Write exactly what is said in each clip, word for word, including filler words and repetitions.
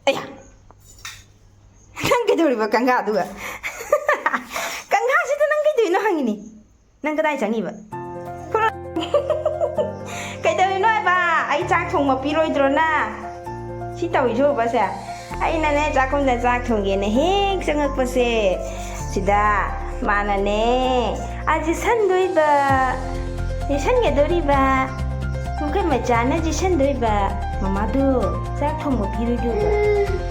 ꯑꯌꯥ! ꯅꯪ ꯀꯩꯗꯧꯔꯤꯕ ꯀꯪꯒꯥꯗꯨꯒ? ꯀꯪꯒꯥꯁꯤꯗ ꯅꯪ ꯀꯩꯗꯧꯔꯤꯅꯣ ꯍꯪꯉꯤꯅꯤ꯫ ꯅꯪ ꯀꯗꯥꯏ ꯆꯪꯉꯤꯕ? ꯀꯩꯗꯧꯔꯤꯅꯣ ꯍꯥꯏꯕ? ꯑꯩ ꯆꯥꯛ ꯊꯣꯡꯕ ꯄꯤꯔꯣꯏꯗ꯭ꯔꯣ ꯅꯪ? ꯁꯤ ꯇꯧꯔꯤꯁꯦ ꯎꯕꯁꯦ? ꯑꯩꯅꯅꯦ ꯆꯥꯛꯈꯨꯝꯗ ꯆꯥꯛ ꯊꯣꯡꯒꯦꯅ ꯍꯦꯛ ꯆꯪꯉꯛꯄꯁꯦ, ꯁꯤꯗ ꯃꯥꯅꯅꯦ, ꯑꯥ ꯖꯤꯁꯟꯗꯣꯏꯕ, ꯖꯤꯁꯟꯒꯗꯣꯔꯤꯕ, ꯃꯈꯣꯏ ꯃꯆꯥꯅ ꯖꯤꯁꯟꯗꯣꯏꯕ, ꯃꯃꯥꯗꯨ ꯆꯥꯛ ꯊꯣꯡꯕ ꯄꯤꯔꯣꯏꯗꯣꯏꯕ꯫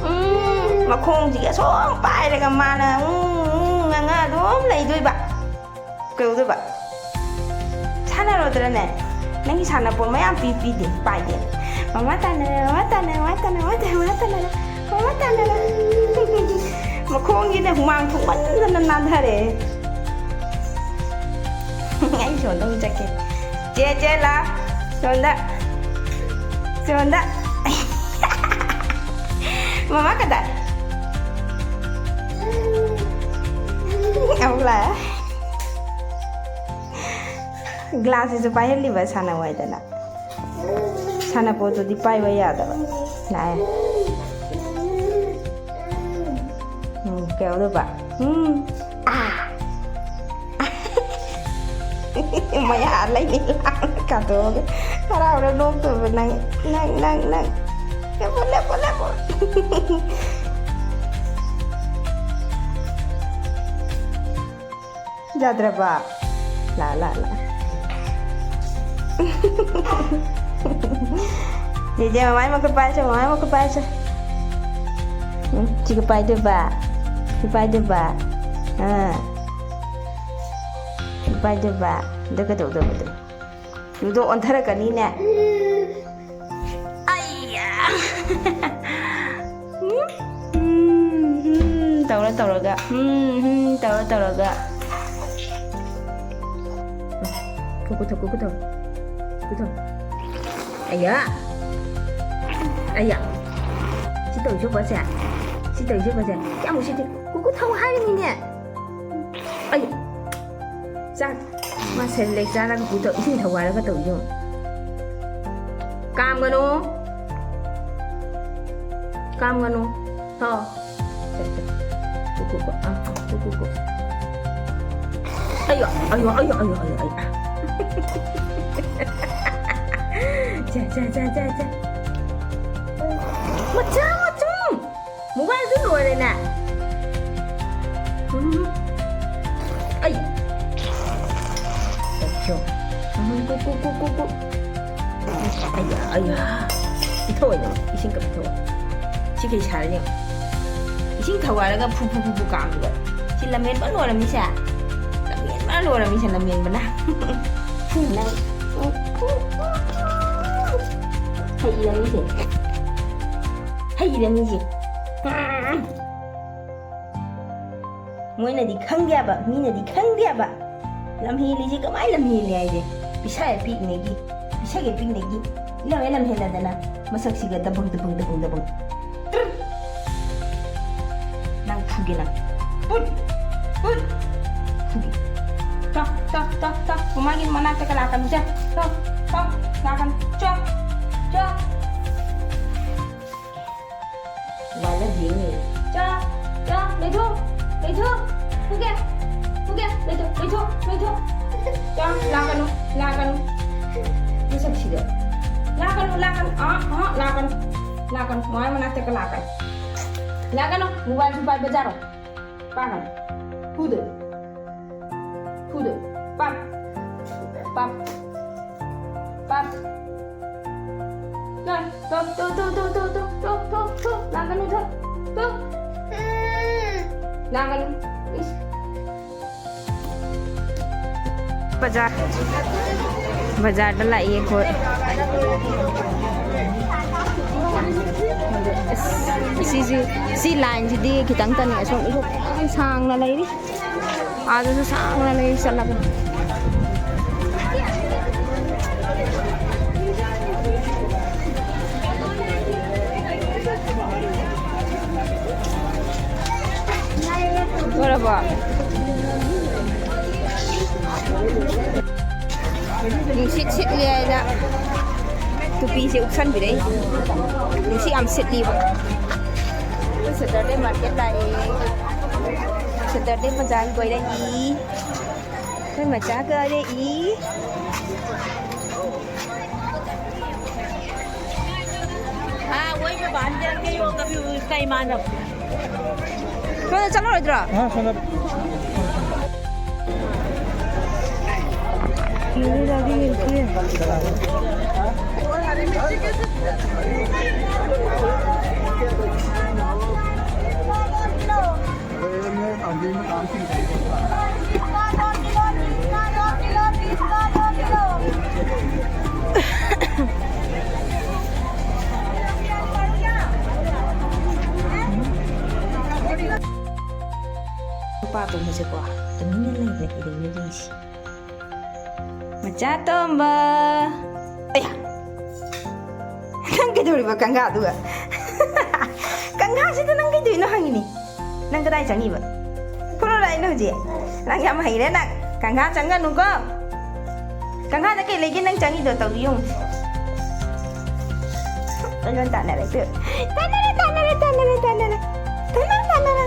ꯎꯝ, ꯃꯈꯣꯡꯁꯤꯒ ꯁꯨꯝ ꯄꯥꯏꯔꯒ ꯃꯥꯅ ꯎꯝ, ꯎꯝ, ꯉꯥꯡꯉ ꯑꯗꯨꯝ ꯂꯩꯗꯣꯏꯕ꯫ ꯀꯩꯗꯧꯗꯣꯏꯕ? ꯁꯥꯟꯅꯔꯣꯗ꯭ꯔꯅꯦ? ꯅꯪꯒꯤ ꯁꯥꯟꯅꯄꯣꯠ ꯃꯌꯥꯝ ꯄꯤ ꯄꯤꯗꯦ, ꯄꯥꯏꯗꯦ꯫ ꯃꯃꯥ ꯇꯥꯟꯅꯔꯦ, ꯃꯃꯥ ꯇꯥꯟꯅꯔꯦ, ꯃꯃꯥ ꯇꯥꯟꯅꯔꯦ, ꯃꯃꯥ ꯇꯥꯟꯅꯔꯦ, ꯃꯃꯥ ꯇꯥꯟꯅꯔꯦ, ꯃꯃꯥ ꯇꯥꯟꯅꯔꯦ꯫ ꯃꯈꯣꯡꯒꯤꯅꯦ ꯍꯨꯃꯥꯡ ꯊꯣꯛꯃꯟꯗꯅ ꯅꯥꯟꯊꯔꯦ꯫ ꯑꯩ ꯁꯣꯝꯗ ꯑꯃꯨꯛ ꯆꯠꯀꯦ꯫ ꯆꯦ, ꯆꯦ, ꯂꯥ꯫ ꯁꯣꯝꯗ꯫ ꯁꯣꯝꯗ꯫ ꯃꯃꯥ ꯀꯗꯥꯏ? ꯑꯃꯨꯛ ꯂꯥꯛꯑꯦ꯫ ꯒ꯭ꯂꯥꯁꯁꯤꯁꯨ ꯄꯥꯏꯍꯜꯂꯤꯕ ꯁꯥꯟꯅꯧ ꯍꯥꯏꯗꯅ꯫ ꯁꯥꯟꯅꯄꯣꯠꯇꯨꯗꯤ ꯄꯥꯏꯕ ꯌꯥꯗꯕ꯫ ꯂꯥꯛꯑꯦ꯫ ꯎꯝ, ꯀꯩꯗꯧꯗꯣꯏꯕ? ꯎꯝ꯫ ꯑꯥ꯫ ꯃꯌꯥ ꯂꯩꯅꯤ ꯂꯥꯡꯅ ꯀꯥꯊꯣꯛꯑꯒ꯫ ꯍꯔꯥꯎꯔ ꯅꯣꯛꯇꯣꯏꯕ ꯅꯪ, ꯅꯪ, ꯅꯪ, ꯅꯪ꯫ ꯂꯦꯞꯄꯣ, ꯂꯦꯞꯄꯣ, ꯂꯦꯞꯄꯣ꯫ ꯌꯥꯗ꯭ꯔꯕ? ꯂꯥ, ꯂꯥ, ꯂꯥ꯫ ꯆꯦꯆꯦ, ꯃꯃꯥꯏ ꯃꯈꯨꯠ ꯄꯥꯏꯁꯦ, ꯃꯃꯥꯏ ꯃꯈꯨꯠ ꯄꯥꯏꯁꯦ꯫ ꯎꯝ, ꯁꯤꯒ ꯄꯥꯏꯗꯣꯏꯕ? ꯁꯤ ꯄꯥꯏꯗꯣꯏꯕ? ꯑꯥ꯫ ꯁꯤ ꯄꯥꯏꯗꯣꯏꯕ? ꯑꯗꯨ ꯀꯩꯗꯧꯗꯣꯏꯕ ꯑꯗꯨ? ꯑꯗꯨꯗꯣ ꯑꯣꯟꯊꯔꯛꯀꯅꯤꯅꯦ꯫ ꯑꯩꯌꯥ! ꯎꯝ, ꯎꯝ, ꯎꯝ, ꯇꯧꯔ ꯇꯧꯔꯒ, ꯎꯝ, ꯎꯝ, ꯇꯧꯔ ꯇꯧꯔꯒ꯫ ꯀꯨꯀꯨ ꯊꯧ, ꯀꯨꯀꯨ ꯊꯧ, ꯀꯨꯀꯨ ꯊꯧ꯫ ꯑꯌꯥ! ꯑꯌꯥ! ꯁꯤ ꯇꯧꯔꯤꯁꯦ ꯎꯕꯁꯦ? ꯁꯤ ꯇꯧꯔꯤꯁꯦ ꯎꯕꯁꯦ? ꯀꯌꯥꯃꯨꯛ ꯁꯤꯗꯤ? ꯀꯨꯀꯨ ꯊꯧ ꯍꯥꯏꯔꯤꯃꯤꯅꯦ꯫ ꯑꯩ ꯆꯥꯛ ꯃꯥ ꯁꯦꯔꯤꯂꯦꯛ ꯆꯥꯔꯒ ꯄꯨꯊꯣꯛ ꯏꯁꯤꯡ ꯊꯧꯒꯥꯏꯔꯒ ꯇꯧꯔꯤꯁꯦ ꯌꯦꯡꯉꯨ꯫ ꯀꯥꯝꯒꯅꯨ꯫ ꯀꯥꯝꯒꯅꯨ꯫ ꯊꯣ꯫ ꯁꯦ, ꯁꯦ꯫ ꯀꯨ, ꯀꯨ, ꯀꯨ꯫ ꯑꯥ, ꯑꯥ, ꯀꯨ, ꯀꯨ, ꯀꯨ꯫ ꯑꯌꯣ, ꯑꯌꯣ, ꯑꯌꯣ, ꯑꯌꯣ, ꯑꯌꯣ, ꯑꯌꯣ꯫ ꯁꯦ, ꯁꯦ, ꯁꯦ, ꯁꯦ, ꯁꯦ꯫ ꯃꯆꯥ, ꯃꯆꯨꯝ꯫ ꯃꯣꯕꯥꯏꯜꯁꯨ ꯂꯣꯏꯔꯦꯅꯦ꯫ ꯎꯝ꯫ ꯑꯩ꯫ ꯑꯩꯌꯣ꯫ ꯎꯝ, ꯀꯨ, ꯀꯨ, ꯀꯨ, ꯀꯨ, ꯀꯨ꯫ ꯑꯩꯌꯥ, ꯑꯩꯌꯥ꯫ ꯄꯤꯊꯣꯛꯑꯣ ꯅꯪ, ꯏꯁꯤꯡꯒ ꯄꯤꯊꯣꯛꯑꯣ꯫ ꯁꯤ ꯀꯩ ꯁꯥꯔꯅꯤ ꯌꯦꯡꯉꯣ꯫ ꯏꯁꯤꯡ ꯊꯧꯒꯥꯏꯔꯒ ꯐꯨ, ꯐꯨ, ꯐꯨ, ꯐꯨ ꯀꯥꯝꯗꯣꯏꯕ꯫ ꯁꯤ ꯂꯝꯍꯦꯟꯕ ꯂꯣꯏꯔꯝꯃꯤꯁꯦ꯫ ꯂꯝꯍꯦꯟꯕ ꯂꯣꯏꯔꯝꯃꯤꯁꯦ, ꯂꯝꯍꯦꯟꯕꯅ꯫ ꯅꯪ꯫ ꯍꯩꯔꯅꯤꯁꯦ꯫ ꯍꯩꯔꯅꯤꯁꯦ꯫ ꯃꯣꯏꯅꯗꯤ ꯈꯪꯗꯦꯕ, ꯃꯤꯅꯗꯤ ꯈꯪꯗꯦꯕ꯫ ꯂꯝꯍꯦꯜꯂꯤꯁꯦ ꯀꯃꯥꯏꯅ ꯂꯝꯍꯦꯜꯂꯤ ꯍꯥꯏꯁꯦ? ꯄꯤꯁꯥ ꯍꯦꯛ ꯄꯤꯛꯅꯦꯒꯤ, ꯄꯤꯁꯥ ꯍꯦꯛ ꯄꯤꯛꯅꯦꯒꯤ꯫ ꯏꯂꯝ ꯍꯦꯛ ꯂꯝꯍꯦꯜꯂꯗꯅ ꯃꯁꯛꯁꯤꯒ ꯗꯕꯪ, ꯗꯕꯪ, ꯗꯕꯪ, ꯗꯕꯪ꯫ ꯇ꯭ꯔꯨꯠ! ꯅꯪ ꯐꯨꯒꯦ ꯅꯪ꯫ ꯄꯨꯠ! ꯄꯨꯠ! ꯐꯨꯒꯦ꯫ ꯇꯣ, ꯇꯣ, ꯇꯣ, ꯇꯣ꯫ ꯃꯃꯥꯒꯤ ꯃꯅꯥꯛꯇꯒ ꯂꯥꯛꯀꯅꯨ ꯁꯦ꯫ ꯇꯣ, ꯇꯣ, ꯂꯥꯛꯀꯅꯨ꯫ ꯆꯣ, ꯆꯣ꯫ ꯃꯥꯅ ꯌꯦꯡꯉꯤ꯫ ꯆꯣ, ꯆꯣ, ꯂꯩꯊꯣꯛ, ꯂꯩꯊꯣꯛ, ꯐꯨꯒꯦ, ꯐꯨꯒꯦ, ꯂꯩꯊꯣꯛ, ꯂꯩꯊꯣꯛ, ꯂꯩꯊꯣꯛ꯫ ꯆꯣ, ꯂꯥꯛꯀꯅꯨ, ꯂꯥꯛꯀꯅꯨ꯫ ꯃꯁꯛꯁꯤꯗ꯫ ꯂꯥꯛꯀꯅꯨ, ꯂꯥꯛꯀꯅꯨ, ꯑꯥ, ꯑꯥ, ꯂꯥꯛꯀꯅꯨ, ꯂꯥꯛꯀꯅꯨ, ꯃꯥꯏ ꯃꯅꯥꯛꯇꯒ ꯂꯥꯛꯀꯅꯨ꯫ ꯂꯥꯛꯀꯅꯨ, ꯃꯣꯕꯥꯏꯜꯁꯨ ꯄꯥꯏꯕ ꯖꯥꯔꯣ꯫ ꯄꯥꯒꯅꯨ꯫ ꯐꯨꯗꯣꯏ꯫ ꯐꯨꯗꯣꯏ꯫ ꯄꯥꯛ꯫ ꯄꯥꯛ꯫ ꯄꯥꯛ꯫ ꯇꯣ, ꯇꯣ, ꯇꯣ꯫ ꯂꯥꯛꯀꯅꯨ, ꯇꯣ꯫ ꯇꯣ꯫ ꯂꯥꯛꯀꯅꯨ꯫ ꯏꯁ꯫ ꯕꯖꯥꯔ, ꯕꯖꯥꯔꯗ ꯂꯥꯛꯏ ꯑꯩꯈꯣꯏ꯫ ꯑꯁ, ꯁꯤꯁꯤ, ꯁꯤ ꯂꯥꯏꯟꯁꯤꯗꯤ ꯈꯤꯇꯪꯇꯅꯤ, ꯑꯁꯣꯝ ꯏꯊꯣꯛ ꯌꯥꯝ ꯁꯥꯡꯅ ꯂꯩꯔꯤ꯫ ꯑꯥꯗꯁꯨ ꯁꯥꯡꯅ ꯂꯩ ꯆꯠꯂꯒ꯫ ꯂꯣꯏꯔꯕꯣ? ꯅꯨꯡꯁꯤꯠ ꯁꯤꯠꯂꯤ ꯍꯥꯏꯅ ꯇꯨꯄꯤꯁꯦ ꯎꯞꯁꯟꯕꯤꯔꯛꯏ꯫ ꯅꯨꯡꯁꯤꯠ ꯌꯥꯝ ꯁꯤꯠꯂꯤꯕ꯫ Saturday market ꯂꯥꯛꯑꯦ꯫ Saturday ꯕꯖꯥꯔ ꯀꯣꯏꯔꯛꯏ꯫ ꯑꯩꯈꯣꯏ ꯃꯆꯥ ꯀꯣꯏꯔꯛꯏ꯫ हाँ, वही मैं बांध के रख गई हूँ, कभी उसका ईमान अब। ꯁꯣꯝꯗ ꯆꯠꯂꯔꯣꯏꯗ꯭ꯔꯣ? हाँ, ꯁꯣꯝꯗ꯫ ꯅꯨꯄꯥ ꯑꯇꯣꯝꯕꯁꯦꯀꯣ, ꯇꯨꯃꯤꯟꯅ ꯂꯩꯕꯅꯦ, ꯀꯩꯗꯧꯔꯤꯅꯣ ꯌꯦꯡꯁꯤ꯫ ꯃꯆꯥ ꯇꯣꯝꯕ꯫ ꯑꯌꯥ! ꯅꯪ ꯀꯩꯗꯧꯔꯤꯕ ꯀꯪꯒꯥꯗꯨꯒ? ꯀꯪꯒꯥꯁꯤꯗ ꯅꯪ ꯀꯩꯗꯧꯔꯤꯅꯣ ꯍꯪꯉꯤꯅꯦ꯫ ꯅꯪ ꯀꯗꯥꯏ ꯆꯪꯉꯤꯕ? ꯐꯨꯔꯨꯔꯣ ꯑꯩꯅ ꯍꯧꯖꯤꯛ꯫ ꯅꯪ ꯌꯥꯝ ꯍꯩꯔꯦ ꯅꯪ꯫ ꯀꯪꯒꯥ ꯆꯪꯒꯅꯨꯀꯣ꯫ ꯀꯪꯒꯥꯗ ꯀꯩ ꯂꯩꯒꯦ ꯅꯪ ꯆꯪꯉꯤꯗꯣ? ꯇꯧꯔꯤ ꯌꯦꯡꯉꯨ꯫ ꯑꯩꯉꯣꯟꯗ ꯇꯥꯟꯅꯔꯛꯇꯣꯏ꯫ ꯇꯥꯟꯅꯔꯦ, ꯇꯥꯟꯅꯔꯦ, ꯇꯥꯟꯅꯔꯦ, ꯇꯥꯟꯅꯔꯦ꯫ ꯇꯥꯟꯅꯔꯦ, ꯇꯥꯟꯅꯔꯦ꯫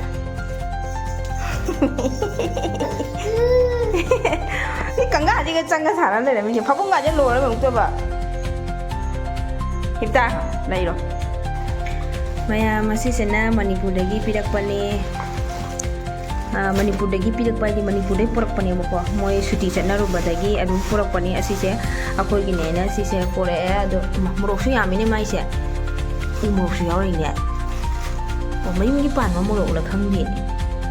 ꯃꯤ ꯀꯪꯒꯥꯁꯤꯒ ꯆꯪꯒ ꯁꯥꯟꯅ ꯂꯩꯔꯝꯃꯤꯁꯦ꯫ ꯐꯃꯨꯡꯒꯥꯁꯦ ꯂꯣꯏꯔ ꯑꯃꯨꯛꯇꯣꯏꯕ꯫ ꯍꯤꯞꯇꯥ ꯂꯩꯔꯣ꯫ ꯃꯌꯥꯝ, ꯑꯁꯤꯁꯤꯅ ꯃꯅꯤꯄꯨꯔꯗꯒꯤ ꯄꯤꯔꯛꯄꯅꯦ꯫ ꯑ, ꯃꯅꯤꯄꯨꯔꯗꯒꯤ ꯄꯤꯔꯛꯄ ꯍꯥꯏꯗꯤ ꯃꯅꯤꯄꯨꯔꯗꯩ ꯄꯨꯔꯛꯄꯅꯦꯕꯀꯣ꯫ ꯃꯣꯏ ꯁꯨꯇꯤ ꯆꯠꯅꯔꯨꯕꯗꯒꯤ ꯑꯗꯨꯝ ꯄꯨꯔꯛꯄꯅꯦ꯫ ꯑꯁꯤꯁꯦ ꯑꯩꯈꯣꯏꯒꯤꯅꯦꯅ ꯁꯤꯁꯦ ꯄꯨꯔꯛꯑꯦ꯫ ꯑꯗꯣ ꯏꯃꯥ, ꯃꯣꯔꯣꯛꯁꯨ ꯌꯥꯝꯃꯤꯅꯦ ꯃꯥꯏꯁꯦ꯫ ꯎ ꯃꯣꯔꯣꯛꯁꯨ ꯌꯥꯎꯔꯤꯅꯦ꯫ ꯑꯣ, ꯃꯌꯨꯝꯒꯤ ꯄꯥꯟꯕ ꯃꯣꯔꯣꯛꯂ ꯈꯪꯗꯦꯅꯦ꯫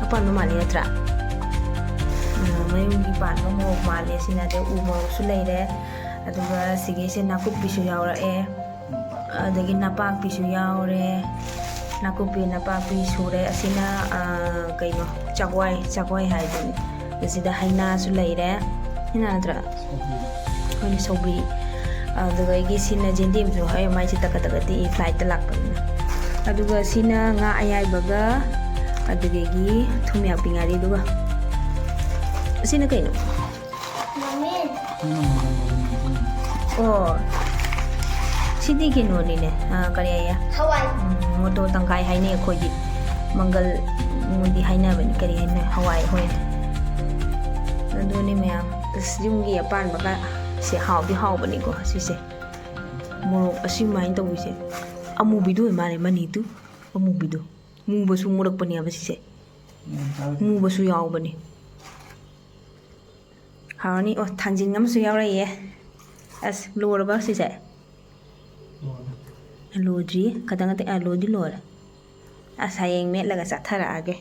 ꯑꯄꯥꯟꯕ ꯃꯥꯜꯂꯤ ꯅꯠꯇ꯭ꯔꯥ? ꯑ, ꯃꯌꯨꯝꯒꯤ ꯄꯥꯟꯕ ꯃꯣꯔꯣꯛ ꯃꯥꯜꯂꯦ ꯁꯤꯅ꯫ ꯑꯗꯩ ꯎ ꯃꯣꯔꯣꯛꯁꯨ ꯂꯩꯔꯦ꯫ ꯑꯗꯨꯒ ꯁꯤꯒꯤꯁꯦ ꯅꯥꯀꯨꯞꯄꯤꯁꯨ ꯌꯥꯎꯔꯛꯑꯦ꯫ ꯑꯗꯒꯤ ꯅꯄꯥꯛꯄꯤꯁꯨ ꯌꯥꯎꯔꯦ꯫ ꯅꯥꯀꯨꯞꯄꯤ, ꯅꯄꯥꯛꯄꯤ ꯁꯨꯔꯦ꯫ ꯑꯁꯤꯅ, ꯑ, ꯀꯩꯅꯣ, ꯆꯛꯋꯥꯏ, ꯆꯛꯋꯥꯏ ꯍꯥꯏꯗꯨꯅꯤ꯫ ꯑꯁꯤꯗ ꯍꯩꯅꯥꯁꯨ ꯂꯩꯔꯦ꯫ ꯍꯩꯅꯥ ꯅꯠꯇ꯭ꯔꯥ? ꯑꯩꯈꯣꯏꯅ ꯁꯧꯒ꯭ꯔꯤ꯫ ꯑꯗꯨꯗꯒꯤ ꯁꯤꯅ ꯌꯦꯟꯗꯦꯝꯁꯨ ꯍꯣꯏ ꯃꯥꯏꯁꯦ ꯇꯛꯀ ꯇꯛꯀ ꯇꯦꯛꯏ, flightꯇ ꯂꯥꯛꯄꯅꯤꯅ꯫ ꯑꯗꯨꯒ ꯁꯤꯅ ꯉꯥ ꯑꯌꯥꯏꯕꯒ ꯑꯗꯨꯗꯒꯤ ꯊꯨꯝꯌꯥꯛꯄꯤ ꯉꯥꯔꯤꯗꯨꯒ꯫ ꯑꯁꯤꯅ ꯀꯩꯅꯣ? ꯃꯃꯤꯟ꯫ ꯑꯣ꯫ ꯁꯤꯗꯤ ꯀꯩꯅꯣꯅꯤꯅꯦ, ꯑ, ꯀꯔꯤ ꯍꯥꯏꯌꯦ? ꯍꯋꯥꯏ꯫ ꯎꯝ, ꯃꯣꯇꯣꯔ ꯇꯪꯈꯥꯏ ꯍꯥꯏꯅꯩ ꯑꯩꯈꯣꯏꯗꯤ꯫ ꯃꯪꯒꯜ ꯃꯣꯏꯗꯤ ꯍꯥꯏꯅꯕꯅꯤ, ꯀꯔꯤ ꯍꯥꯏꯅ, ꯍꯋꯥꯏ ꯍꯣꯏ꯫ ꯑꯗꯨꯅꯤ ꯃꯌꯥꯝ, ꯑꯁ, ꯌꯨꯝꯒꯤ ꯑꯄꯥꯟꯕꯒ ꯁꯦ ꯍꯥꯎꯗꯤ ꯍꯥꯎꯕꯅꯤꯀꯣ ꯁꯤꯁꯦ꯫ ꯃꯣꯔꯣꯛ ꯑꯁꯨꯃꯥꯏꯅ ꯇꯧꯕꯁꯦ꯫ ꯑꯃꯨꯕꯤꯗꯨ ꯑꯣꯏ ꯃꯥꯜꯂꯦ, ꯃꯅꯤꯗꯨ꯫ ꯑꯃꯨꯕꯤꯗꯨ꯫ ꯃꯨꯕꯁꯨ ꯃꯨꯔꯛꯄꯅꯦꯕ ꯁꯤꯁꯦ꯫ ꯃꯨꯕꯁꯨ ꯌꯥꯎꯕꯅꯤ꯫ ꯍꯥꯎꯔꯅꯤ꯫ ꯑꯣ, ꯊꯥꯡꯖꯤꯡ ꯑꯃꯁꯨ ꯌꯥꯎꯔꯛꯏꯌꯦ꯫ ꯑꯁ, ꯂꯣꯏꯔꯕ ꯁꯤꯁꯦ? ꯂꯣꯏꯗ꯭ꯔꯤ꯫ ꯈꯇꯪ ꯈꯇꯪ, ꯑ, ꯂꯣꯏꯗꯤ ꯂꯣꯏꯔꯦ꯫ ꯑꯁ, ꯍꯌꯦꯡ ꯃꯦꯠꯂꯒ ꯆꯥꯊꯔꯛꯑꯒꯦ꯫